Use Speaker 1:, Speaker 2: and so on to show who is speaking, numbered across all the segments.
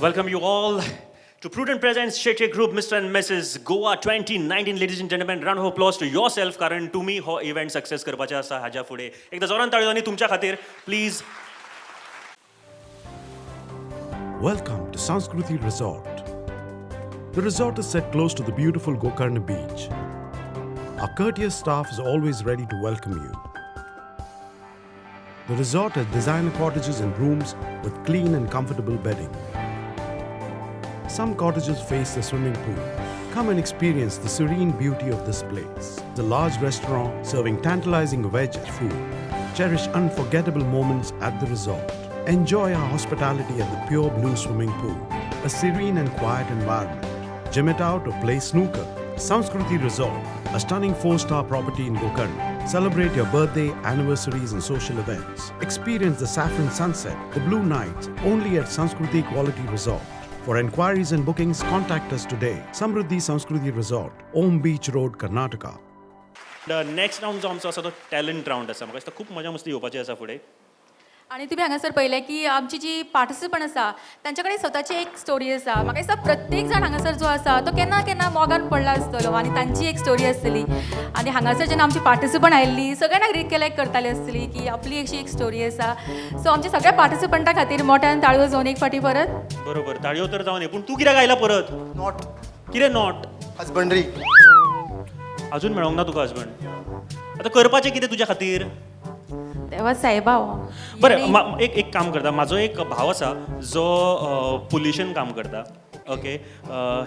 Speaker 1: Welcome you all to Prudent Presents Shetye Group, Mr. and Mrs. Goa 2019. Ladies and gentlemen, round of applause to yourself कारण तुम्ही हो event success करपाचे आसा हाज्या फुडें. एकदा जोरान ताळयो आनी तुमच्या खातीर please.
Speaker 2: Welcome to Sanskruti Resort. The resort is set close to the beautiful Gokarna beach. Our courteous staff is always ready to welcome you. The resort has designer cottages and rooms with clean and comfortable bedding. Some cottages face the swimming pool. Come and experience the serene beauty of this place. The large restaurant serving tantalizing veg food. Cherish unforgettable moments at the resort. Enjoy our hospitality at the pure blue swimming pool. A serene and quiet environment. Gym it out or play snooker. Sanskruti Resort, a stunning 4-star property in Gokarna. Celebrate your birthday, anniversaries and social events. Experience the saffron sunset, the blue nights, only at Sanskruti Quality Resort. For enquiries and bookings, contact us today. Samruddhi Sanskruti Resort, Om Beach Road, Karnataka.
Speaker 1: The next round जो आमचो आसा तो talent round आसा. म्हाका दिसता खूब मजा मस्ती येवपाची आसा फुडें.
Speaker 3: आनी तुमी हांगासर पळयलें की आमची जी पार्टिसिपंट आसा तांच्या कडेन स्वताची एक स्टोरी आसा. म्हाका दिसता प्रत्येक जाण हांगासर जो आसा तो केन्ना केन्ना मोगान पडला आसतलो आनी तांची एक स्टोरी आसतली. आनी हांगासर जेन्ना आमची पार्टिसिपंट आयिल्ली सगळ्यांक रिकलेक्ट करताली आसतली की आपली अशी एक स्टोरी आसा. सो आमच्या सगळ्या पार्टिसिपंटा खातीर मोठ्यान ताळयो जावन एक फावटी परत.
Speaker 1: बरोबर, ताळयो तर जावन पूण तूं कित्याक आयला परत?
Speaker 4: Not.
Speaker 1: कितें not?
Speaker 4: Husbandry.
Speaker 1: अजून मेळोंक ना तुका हजबंड? आतां करपाचें कितें तुज्या खातीर?
Speaker 3: देवा साहेबा.
Speaker 1: बरें, एक एक काम करता. म्हाजो एक भाव आसा जो पुलिशेन काम करता. Okay,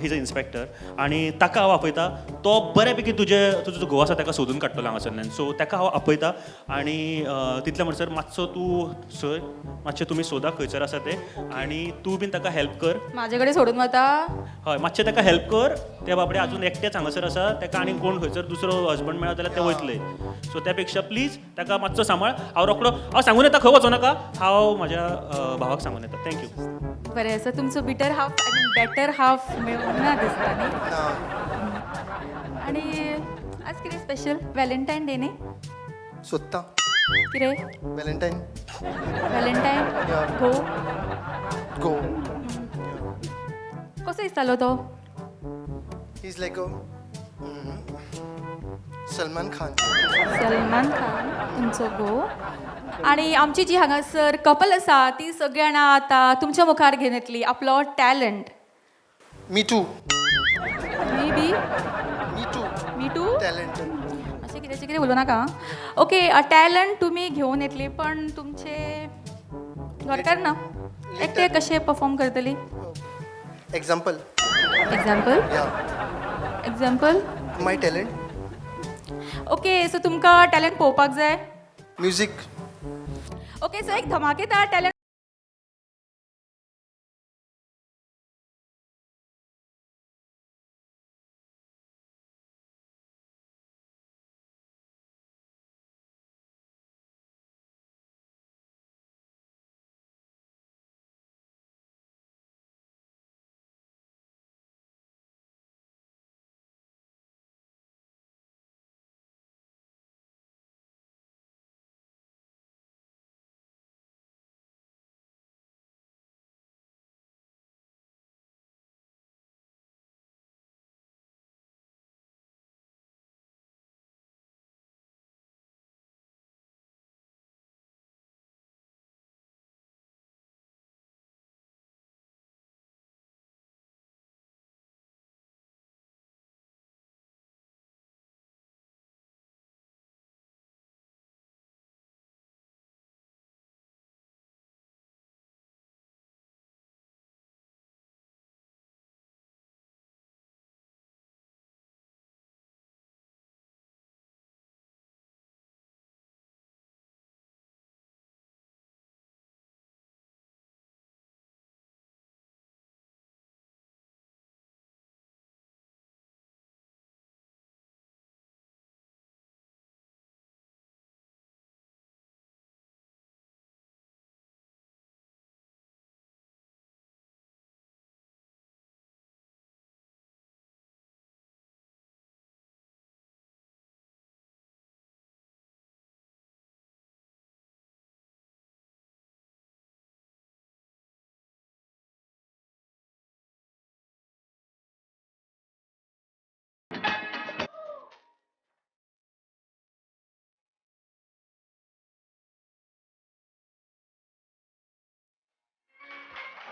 Speaker 1: he is a inspector आनी ताका हांव आपयता. तो बऱ्यापैकी तुजो जो घोव आसा ताका सोदून काडटलो हांगासरल्यान. सो ताका हांव आपयता आनी तितले म्हणसर मातसो तूं सर मातशें तुमी सोदा खंयसर आसा तें आनी तूं बीन ताका हेल्प कर.
Speaker 3: म्हाजे कडेन सोडून वता?
Speaker 1: हय, मातशें ताका हेल्प कर. ते बाबडे आजून एकटेच हांगासर आसा, ताका आनी कोण खंयसर दुसरो हजबंड मेळत जाल्यार ते वयतले. सो त्या पेक्षा प्लीज ताका मातसो सांबाळ. हांव रोकडो हांव सांगून येता, खंय वचो नाका, हांव म्हाज्या भावाक सांगून येता. Thank you.
Speaker 3: बरें आसा. तुमचो bitter half I mean better half मेळूंक ना दिसता न्ही? आनी आज कितें स्पेशल? व्हॅलेंटायन डे न्ही?
Speaker 4: सोदता.
Speaker 3: कितें?
Speaker 4: व्हॅलेंटायन.
Speaker 3: व्हॅलेंटायन गो
Speaker 4: गो.
Speaker 3: कसो दिसतालो तो?
Speaker 4: He is like Salman Khan.
Speaker 3: Salman Khan तुमचो गो. आनी आमची जी हांगासर कपल आसा ती सगळ्यांना आतां तुमच्या मुखार घेवन येतली आपलो talent.
Speaker 4: Me too.
Speaker 3: Me be
Speaker 4: me too.
Speaker 3: Me too
Speaker 4: talent.
Speaker 3: अशें कित्याचें कितें उलोवं नाका. ओके, टॅलंट तुमी घेवन येतली पण तुमचे घरकार ना एकटे कशें परफॉर्म करतली?
Speaker 4: Example.
Speaker 3: Example? Example?
Speaker 4: My talent.
Speaker 3: Okay, so तुमकां टॅलंट पळोवपाक जाय?
Speaker 4: म्युजीक.
Speaker 3: ओके, सो एक धमाकेदार टॅलंट.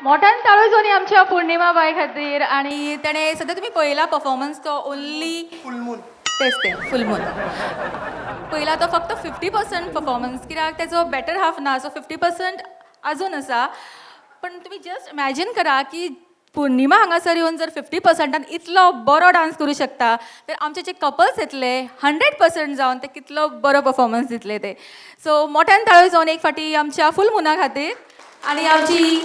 Speaker 3: मोठ्यान ताळो जावनी आमच्या पूर्णिमा बाय खातीर. आनी तेणें सद्या तुमी पळयला परफॉर्मन्स तो ओन्ली
Speaker 4: फूल मून.
Speaker 3: तेच ते फूल मून पयला तो फक्त 50% परफॉर्मन्स, कित्याक तेजो बेटर हाफ ना, सो 50% अजून आसा. पण तुमी जस्ट इमॅजीन करा की पूर्णिमा हांगासर येवन जर 50%न इतलो बरो डांस करूं शकता तर आमचे जे कपल्स येतले 100% जावन ते कितलो बरो परफॉर्मन्स दितले ते. सो मोठ्यान ताळो जावन एक फावटी आमच्या फूल मुना खातीर. आनी आमची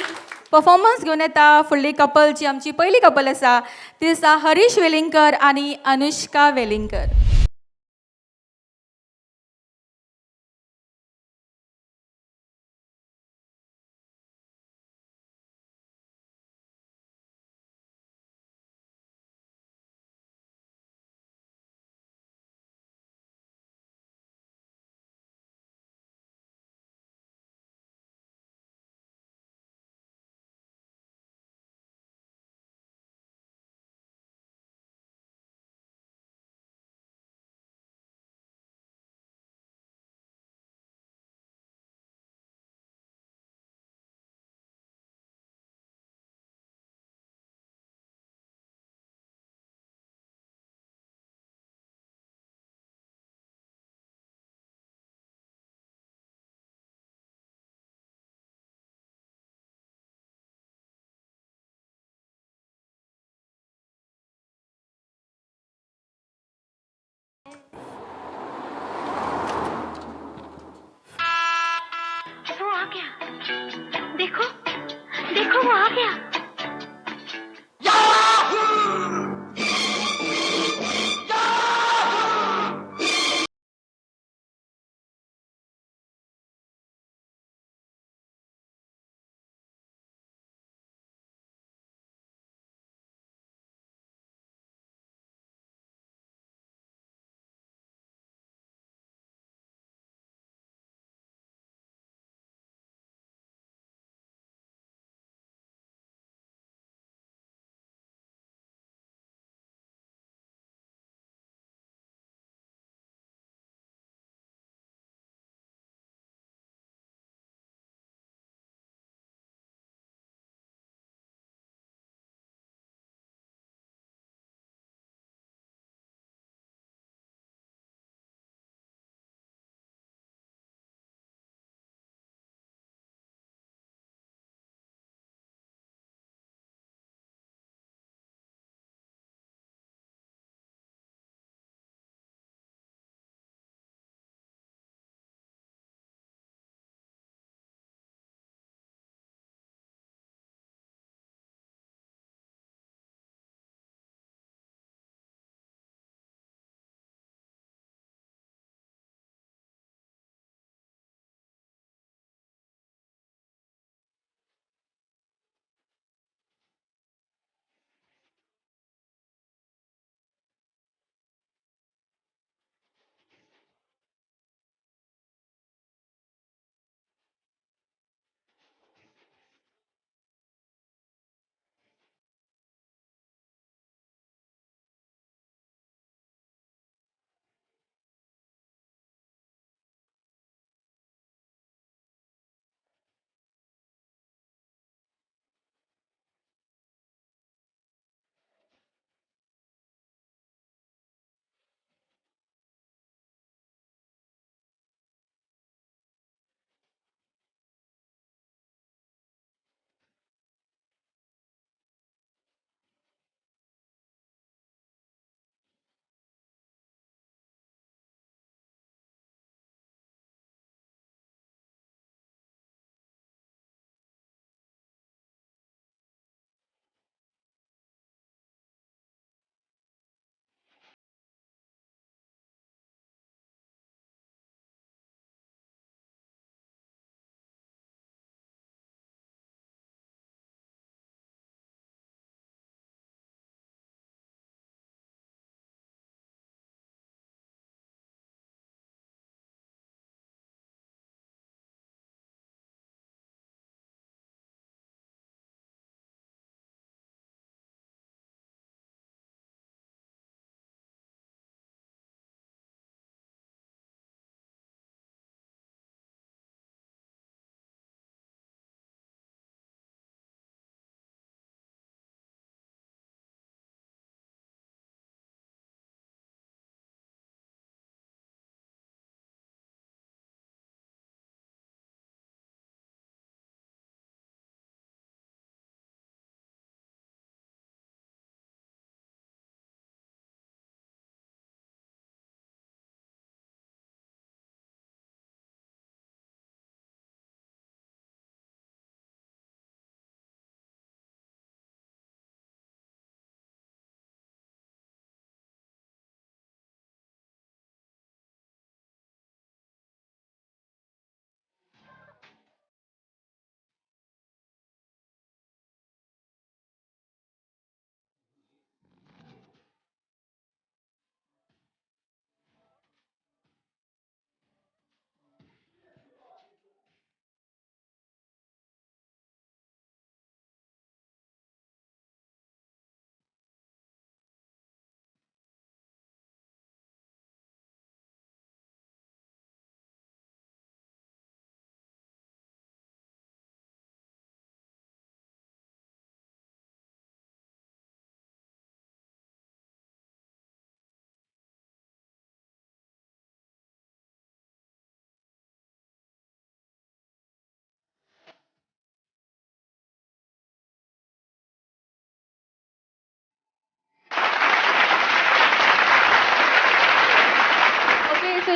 Speaker 3: परफॉर्मन्स घेवन येता फुडली कपल, जी आमची पयली कपल आसा ती आसा हरीश वेलिंगकर आनी अनुष्का वेलिंगकर.
Speaker 5: वो आ गया, देखो देखो वो आ गया.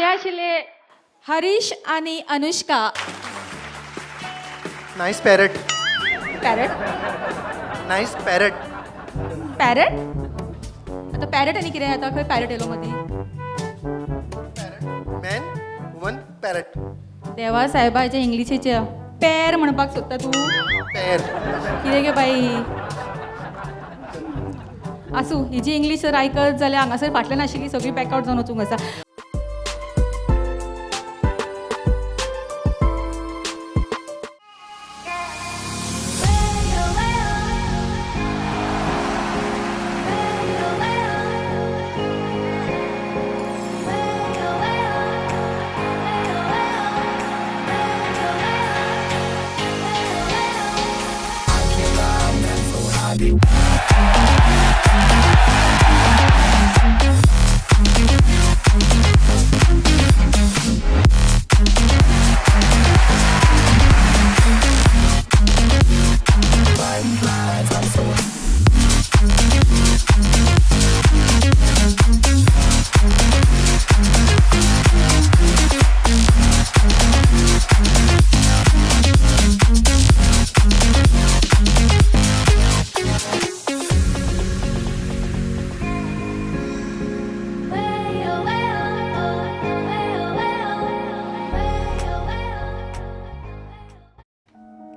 Speaker 3: आशिल्ले हरीश आनी Anushka.
Speaker 4: Nice parrot.
Speaker 3: Parrot?
Speaker 4: Nice parrot.
Speaker 3: Parrot? आतां पॅरट आनी कितें आतां खंय पॅरट येयलो मदीं?
Speaker 4: Man, woman, parrot.
Speaker 3: देवा साहेबा, हेच्या इंग्लिशीचे पॅर म्हणपाक सोदता तूं?
Speaker 4: पॅर.
Speaker 3: कितें गे बाई, आसूं. हिजी इंग्लीश जर आयकत जाल्यार हांगासर फाटल्यान आशिल्ली सगळी पॅकआवट जावन वचूंक आसा.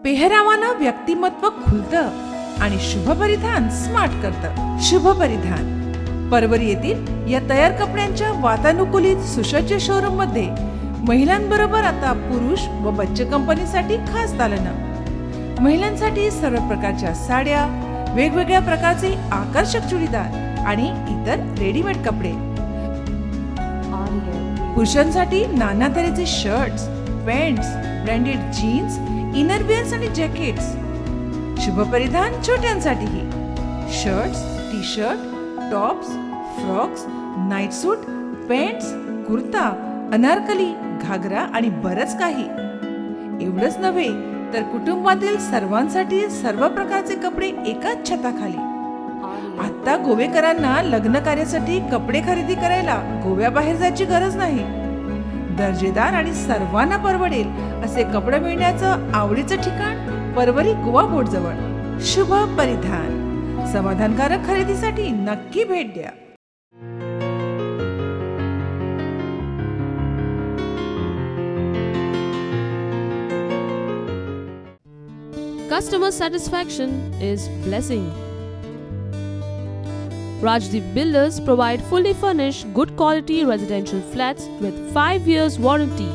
Speaker 6: पेहरावानं व्यक्तिमत्व खुलतं आणि शुभपरिधान स्मार्ट करतं. शुभपरिधान परवरी येथील या तयार कपड्यांच्या वातानुकूलित सुसज्ज शोरूम मध्ये महिलांबरोबर आता पुरुष व बच्चे कंपनीसाठी खास दालनं. महिलांसाठी सर्व प्रकारच्या साड्या, वेगवेगळ्या प्रकारचे आकर्षक चुडीदार आणि इतर रेडीमेड कपडे. पुरुषांसाठी नाना तऱ्हेचे shirts, pants, branded jeans, innerwears आणि jackets. शुभपरिधान छोट्यांसाठीही shirts, T shirt, tops, frocks, night suit, pants, kurta, anarkali, ghagra आणि बरंच काही. एवढंच नव्हे तर कुटुंबातील सर्वांसाठी सर्व प्रकारचे कपडे एकाच छताखाली. आता गोवेकरांना लग्न कार्यासाठी कपडे खरेदी करायला गोव्याबाहेर जायची गरज नाही. दर्जेदार आणि सर्वांना परवडेल असे कपडे मिळण्याचं आवडीचं ठिकाण परवरी गोवा बोर्ड जवळ. शुभ परिधान, समाधानकारक खरेदीसाठी नक्की भेट द्या.
Speaker 7: Customer satisfaction is blessing. Rajdeep Builders provide fully furnished, good quality residential flats with 5 years warranty.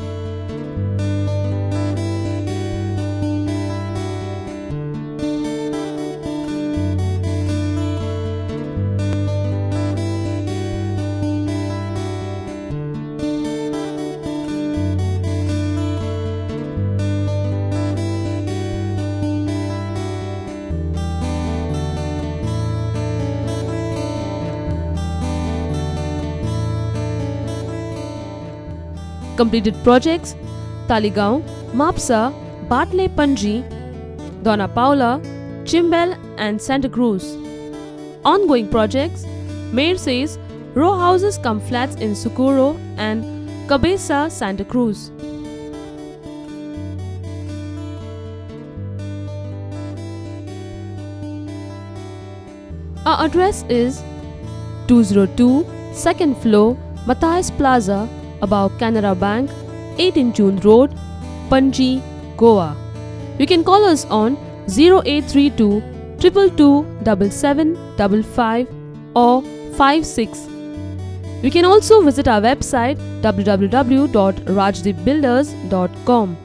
Speaker 7: Completed projects: Taligaon, Mapsa, Bartley Panji, Dona Paula, Chimbel and Santa Cruz. Ongoing projects: Mayor says row houses come flats in Socorro and Cabeza, Santa Cruz. Our address is 202, 2nd floor, Matthias Plaza, above Canara Bank, 18 June Road, Panji, Goa. You can call us on 0832 222 7755 or 56. You can also visit our website www.rajdeepbuilders.com.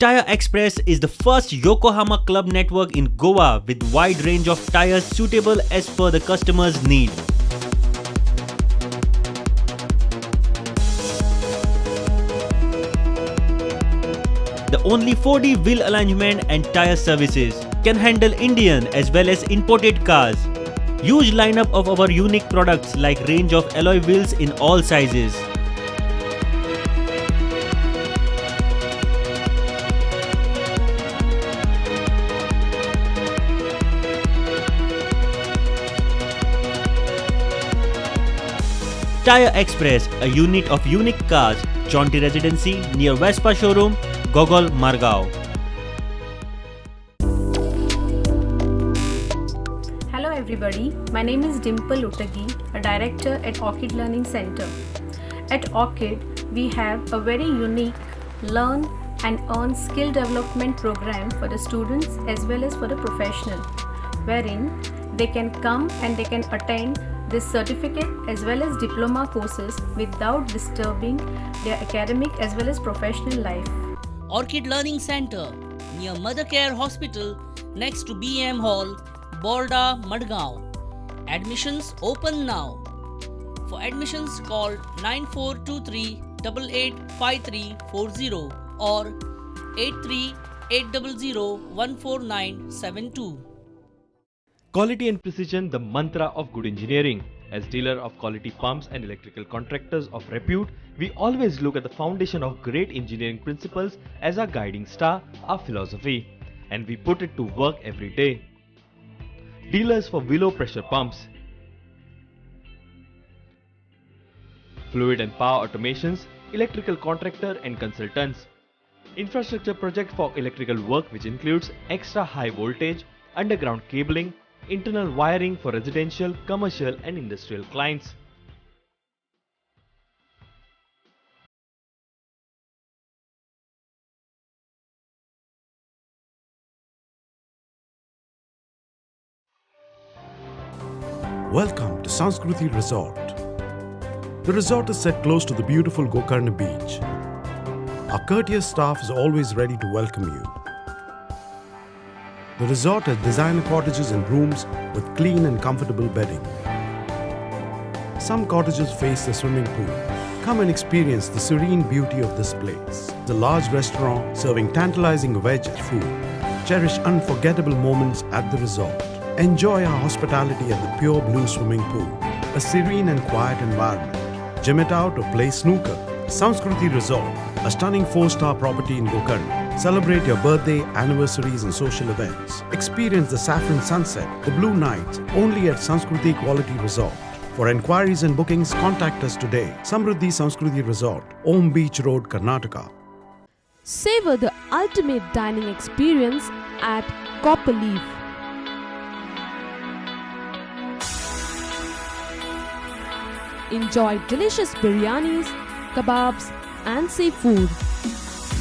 Speaker 1: Tire Express is the first Yokohama club network in Goa with wide range of tires suitable as per the customer's need. The only 4D wheel alignment and tire services can handle Indian as well as imported cars. Huge lineup of our unique products like range of alloy wheels in all sizes. Tire Express, a unit of Unique Cars, Jaunty Residency near Vespa Showroom, Gogol, Margao.
Speaker 8: Hello everybody, my name is Dimple Utagi, a director at Orchid Learning Center. At Orchid, we have a very unique learn and earn skill development program for the students as well as for the professional, wherein they can come and they can attend this certificate as well as diploma courses without disturbing their academic as well as professional life.
Speaker 9: Orchid Learning Center, near Mother Care Hospital, next to BM Hall, Borda, Madgaon. Admissions open now. For admissions, call 9423 885340 or 83800 14972.
Speaker 10: Quality and precision, the mantra of good engineering. As dealer of quality pumps and electrical contractors of repute, we always look at the foundation of great engineering principles as our guiding star, our philosophy, and we put it to work every day. Dealers for Willow pressure pumps, fluid and power automations, electrical contractor and consultants, infrastructure project for electrical work which includes extra high voltage, underground cabling, internal wiring for residential, commercial and industrial clients.
Speaker 2: Welcome to Sanskruti Resort. The resort is set close to the beautiful Gokarna beach. Our courteous staff is always ready to welcome you. The resort has designer cottages and rooms with clean and comfortable bedding. Some cottages face the swimming pool. Come and experience the serene beauty of this place. The large restaurant serving tantalizing veg food. Cherish unforgettable moments at the resort. Enjoy our hospitality at the Pure Blue Swimming Pool, a serene and quiet environment. Gym it out or play snooker. Sanskruti Resort, a stunning 4-star property in Gokarna. Celebrate your birthday, anniversaries and social events. Experience the saffron sunset, the blue nights, only at Sanskruti Quality Resort. For enquiries and bookings, contact us today. Samruddhi Sanskruti Resort, Om Beach Road, Karnataka.
Speaker 7: Savor the ultimate dining experience at Copper Leaf. Enjoy delicious biryanis, kebabs and seafood.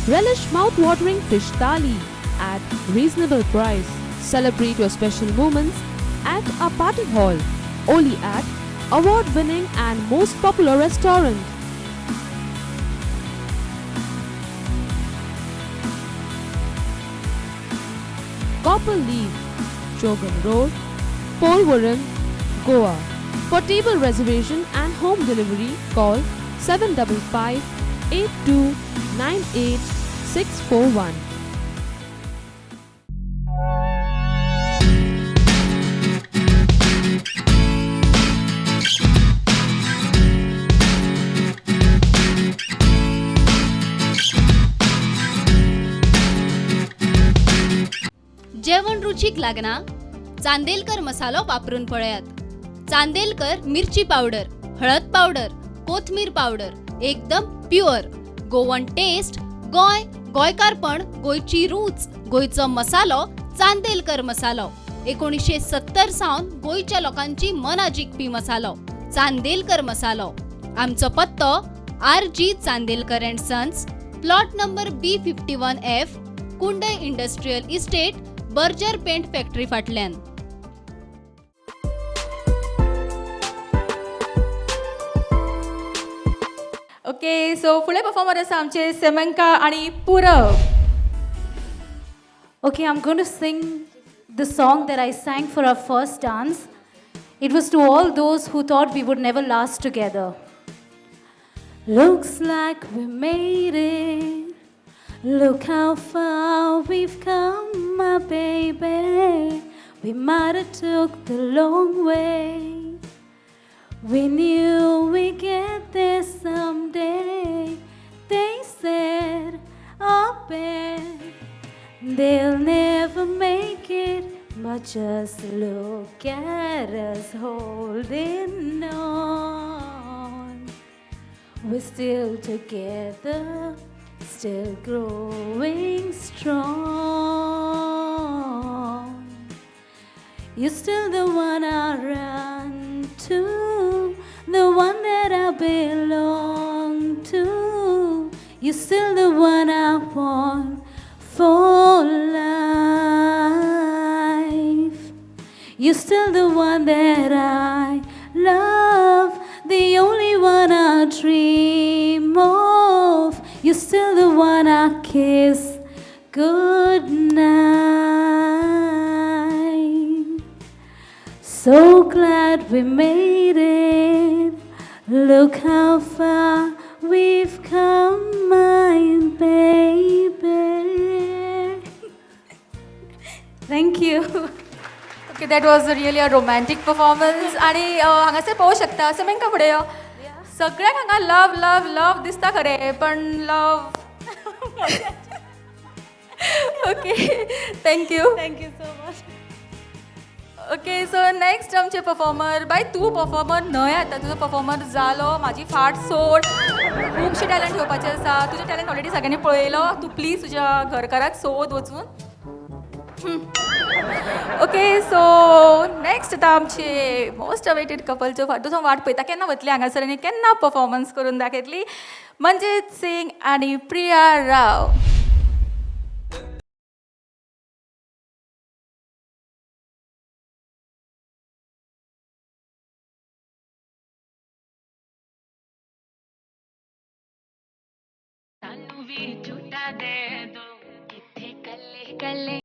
Speaker 7: Relish mouth-watering fish thali at reasonable price. Celebrate your special moments at our party hall, only at award-winning and most popular restaurant. Copper Leaf, Chogam Road, Porvorim, Goa. For table reservation and home delivery, call 755 8298 641.
Speaker 11: जेवण रुचीक लागना? चांदेलकर मसालो वापरून पळयात. चांदेलकर मिरची powder, हळद powder, कोथमीर powder, एकदम प्युअर गोवन टेस्ट. गोंय, गोंयकारपण, गोंयची रूच, गोंयचो मसालो चांदेलकर मसालो. 1970 सावन गोंयच्या लोकांची मनां जिखपी मसालो चांदेलकर मसालो. आमचो पत्तो R G Chandelkar and sons, plot number B51F, Kundai industrial estate, Berger paint factory फाटल्यान.
Speaker 3: ओके, सो फुडले परफॉर्मर आसा आमचे सेमंका आणि पुरब.
Speaker 12: Okay, I'm going to sing the song that I sang for our first dance. It was to all those who thought we would never last together. Looks like we made it. Look how far we've come, my baby. We might have took the long way. We knew we'd get there someday. They said, I bet they'll never make it. But just look at us holding on. We're still together, still growing strong. You're still the one I run to, the one that I belong to. You're still the one I want for life. You're still the one that I love, the only one I dream of. You're still the one I kiss good night. So glad we made it. Look how far we've come, my baby. Thank you.
Speaker 3: Okay, that was really a romantic performance. आणि हांगासर पळोवंक शकता समेंका फुडें यो. सगळ्यांक हांगा love love love दिसता खरें, पण love. Okay, thank you.
Speaker 12: Thank you so much.
Speaker 3: Okay, so next आमचे परफॉर्मर. बाय तूं परफॉर्मर न्हय आतां, तुजो परफॉर्मर जालो, म्हाजी फाट सोड. खुबशे टॅलंट घेवपाचे आसा, तुजें टॅलंट ऑलरेडी सगळ्यांनी पळयलो. तूं प्लीज तुज्या घरकाराक सोद वचून. ओके, सो नेक्स्ट आतां आमचे मोस्ट अवेटेड कपलच्यो फाटूच हांव वाट पळयता केन्ना वतली हांगासर आनी केन्ना परफॉर्मन्स करून दाखयतली. मंजीत सिंग आनी प्रिया राव.
Speaker 5: सानू भी झूठा दे दो इत्थे कल्ले कल्ले.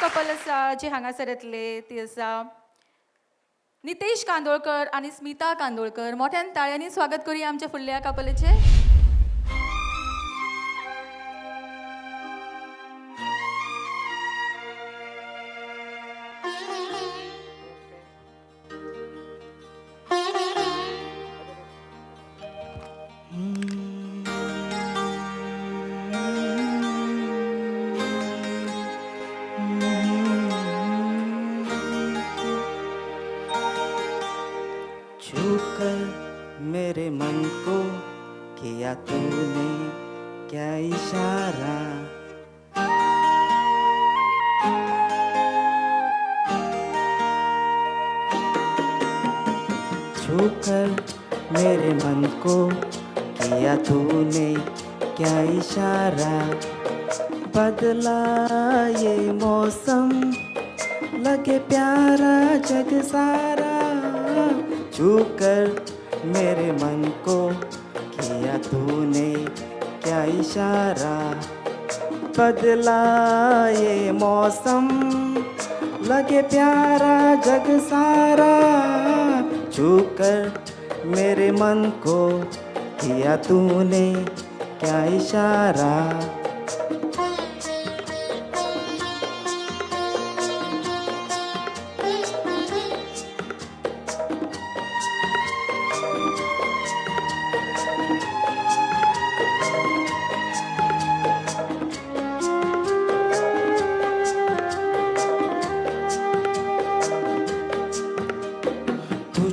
Speaker 3: कपल आसा जे हांगासर येतले ती आसा नितेश कांदोळकर आनी स्मिता कांदोळकर. मोठ्यान ताळ्यांनी स्वागत करूया आमच्या फुडल्या कपलाचें.
Speaker 13: मेरे मन को किया तूने क्या इशारा, छूकर मेरे मन को किया तूने क्या इशारा, बदला ये मौसम लगे प्यारा जग सारा, छूकर मेरे मन को किया तूने क्या इशारा, बदला ये मौसम लगे प्यारा जग सारा, छूकर मेरे मन को किया तूने क्या इशारा।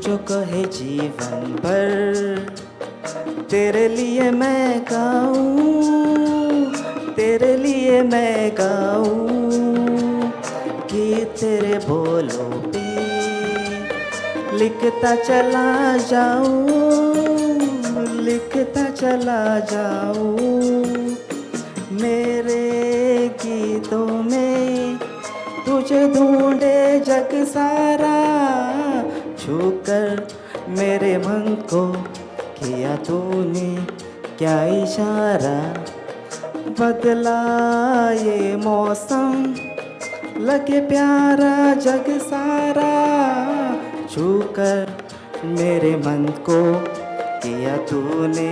Speaker 13: जो कहे जीवन भर तेरे लिए मैं गाऊं, तेरे लिए मैं गाऊं, गीत तेरे बोलों पे लिखता चला जाऊं, लिखता चला जाऊं। मेरे गीतों में तुझे ढूंढे जग सारा, छूकर मेरे मन को किया तूने क्या इशारा। बदला ये मौसम लगे प्यारा जग सारा, छूकर मेरे मन को किया तूने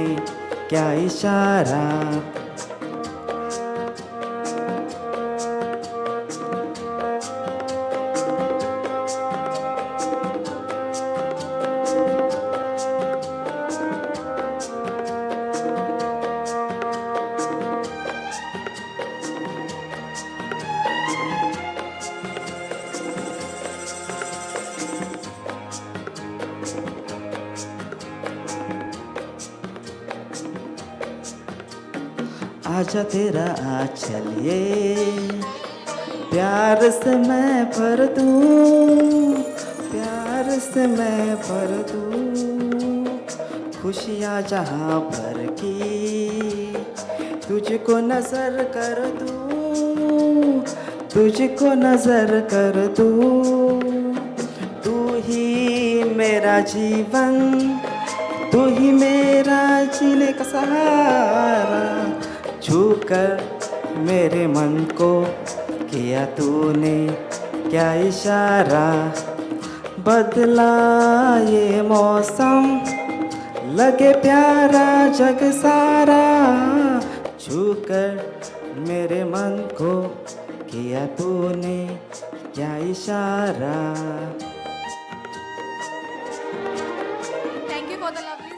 Speaker 13: क्या इशारा। आजा तेरा आंचल ये प्यार से मैं भर दूँ, प्यार से मैं भर दूँ, खुशियाँ जहाँ भर की तुझको नजर कर दूँ, तुझको नजर कर दूँ। तू ही मेरा जीवन, तू ही मेरा जीने का सहारा, छूकर मेरे मन को किया तूने क्या इशारा। बदला ये मौसम लगे प्यारा जग सारा, छूकर मेरे मन को किया तूने क्या इशारा।
Speaker 3: Thank you for the lovely